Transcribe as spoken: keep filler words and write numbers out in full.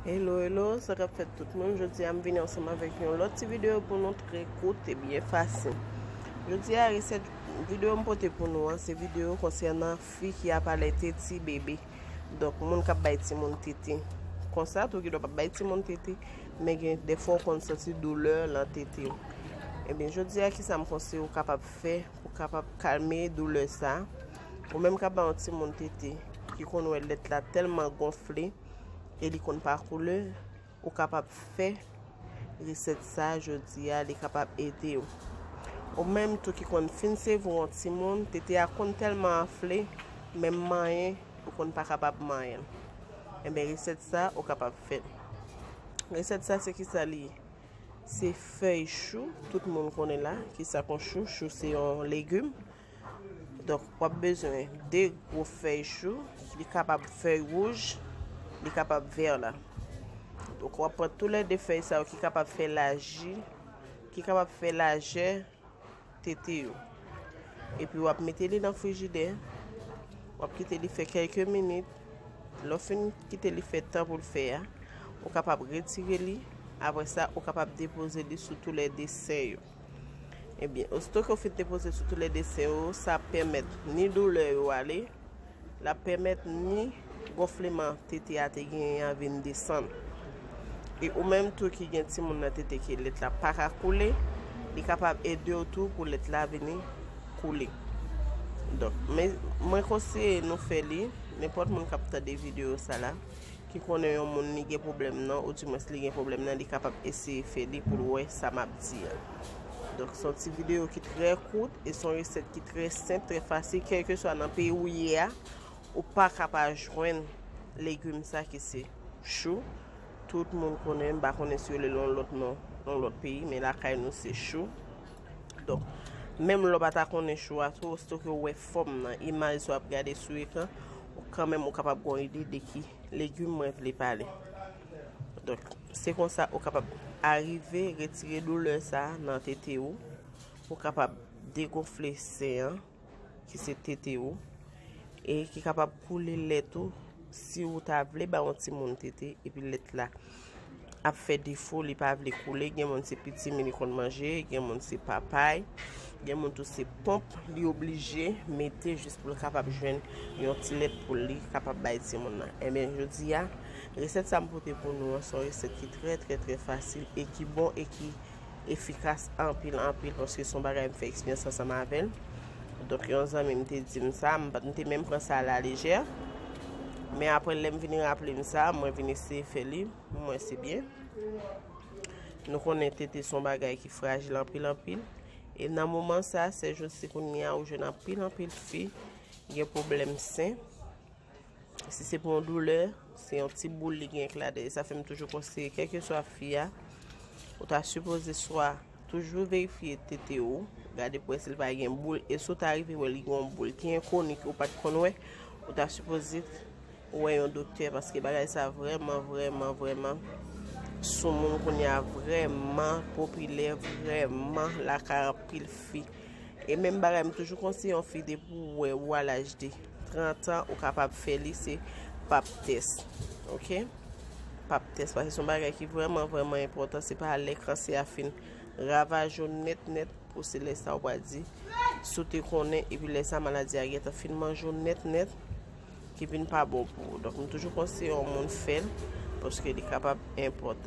Hello, hello, sa k ap fèt tout moun? Jodi a m vini ansanm avèk yon lòt ti videyo pou nou, trè kout e byen fasil. Jodi a, resèt videyo m pote pou nou an, se videyo konsènan fi ki ap alète ti bebe. Donk, moun k ap bay timoun tete. Konsa, tou ki dwe p ap bay timoun tete, men gen dèfwa w konn santi doulè nan tete w. Ebyen, jodi a, kisa m panse ou kapab fè pou kapab kalme doulè sa? Ou menm k ap bay yon timoun tete, ki konn wè lèt la tèlman gonfle, e li konn pa koule, ou kapab fè resèt sa jodi a, li kapab ede w. Ou menm tou ki konn fin sevre yon timoun, tete a konn tèlman anfle, menm manyen, ou konn pa kapab manyen l. Enben, resèt sa, ou kapab fè l. Resèt sa, se kisa li ye? Se fèy chou, tout moun konnen la, kisa k yon chou? Chou se yon legim. Donk, w ap bezwen de gwo fèy chou, li kapab fèy wouj, li kapab vè la. Donk, w ap pran toulède fèy sa yo ki kapab fè laji, ki kapab fè lajè tete yo. Epi w ap mete li nan frijidè, w ap kite li fè kèlke minit. Lè w fin kite li fè tan pou l fè a, ou kapab retire li. Apre sa, ou kapab depoze li sou toulède sen yo. Ebyen, osito ke w fin depoze sou toulède sen yo, sa ap pèmèt ni doulè yo ale, l ap pèmèt ni gonfleman tete a te genyen an vin desann. E ou menm tou ki gen timoun nan tete ke lèt la pa ka koule, li kapab ede w tou pou lèt la vini koule. Donk, men, mwen konseye nou fè li, nenpòt moun k ap tande videyo sa la, ki konnen yon moun li gen pwoblèm nan, oudimwens li gen pwoblèm nan, li kapab eseye fè li pou l wè sa m ap di a. Donk, se yon ti videyo ki trè kout e se yon resèt ki trè senp, trè fasil, kèlkeswa nan peyi ou ye a, ou pa ka pa jwenn legim sa ki se chou. Tout moun konnen, m pa konnen si yo rele l yon lòt non, yon lòt peyi, men lakay nou se chou. Donk, menm lè w pa ta konnen chou a tou, osito ke w wè fòm nan, imaj sa w ap gade sou ekran, ou kanmenm ou kapab gen yon ide de ki legim mwen vle pale. Donk, se konsa ou kapab arive retire doulè sa a nan tete w, ou kapab degonfle sen an, ki se tete w, e ki kapab koule lèt ou, si ou ta vle ba yon timoun tete, epi lèt la ap fè defo, li pa vle koule, gen moun se pitimi li konn manje, gen moun se papay, gen moun tou se ponp, li oblije mete jis pou l kapab jwenn yon ti lèt pou li kapab bay timoun nan. Ebyen, jodi a, resèt sa m pote pou nou an, se yon resèt ki trè, trè, trè fasil e ki bon e ki efikas anpil, anpil, paske se yon bagay m fè eksperyans ansanm avè l. Donk, yon zanmi m te di m sa, m pa, m te menm pran sa alalejè. Men apre, lè m vin raple m sa, mwen vin eseye fè li, mwen se byen. Nou konnen tete se yon bagay ki frajil anpil, anpil. E nan moman sa, sèjousi kounye a, ou jwenn anpil, anpil fi gen pwoblèm sen. Si se pou yon doulè, se yon ti boul li gen k ladè. E sa fè m toujou konseye, kèlkeswa fi a, ou ta sipoze swa toujou verifye tete w, gade pou wè si l pa gen boul. E si w ta rive wè li gen yon boul ki enkoni ke w pa t konn wè, ou ta sipoze wè yon doktè, paske bagay sa vrèman, vrèman, vrèman sou moun kounye a, vrèman popilè, vrèman lakay anpil fi. E menm bagay, m toujou konseye yon fi depi w wè ou a laj de trant an, ou kapab fè li, se pap tès. Oke? Pap tès, paske se yon bagay ki vrèman, vrèman enpòtan. Se pa lè kansè a fin ravaje w nèt, nèt, pou se lè sa ou pral di, si w te konnen, epi lè sa maladi a gentan fin manje w nèt, nèt, ki vin pa bon pou ou. Donk, m toujou konseye yon moun fè l, paske li kapab enpòtan.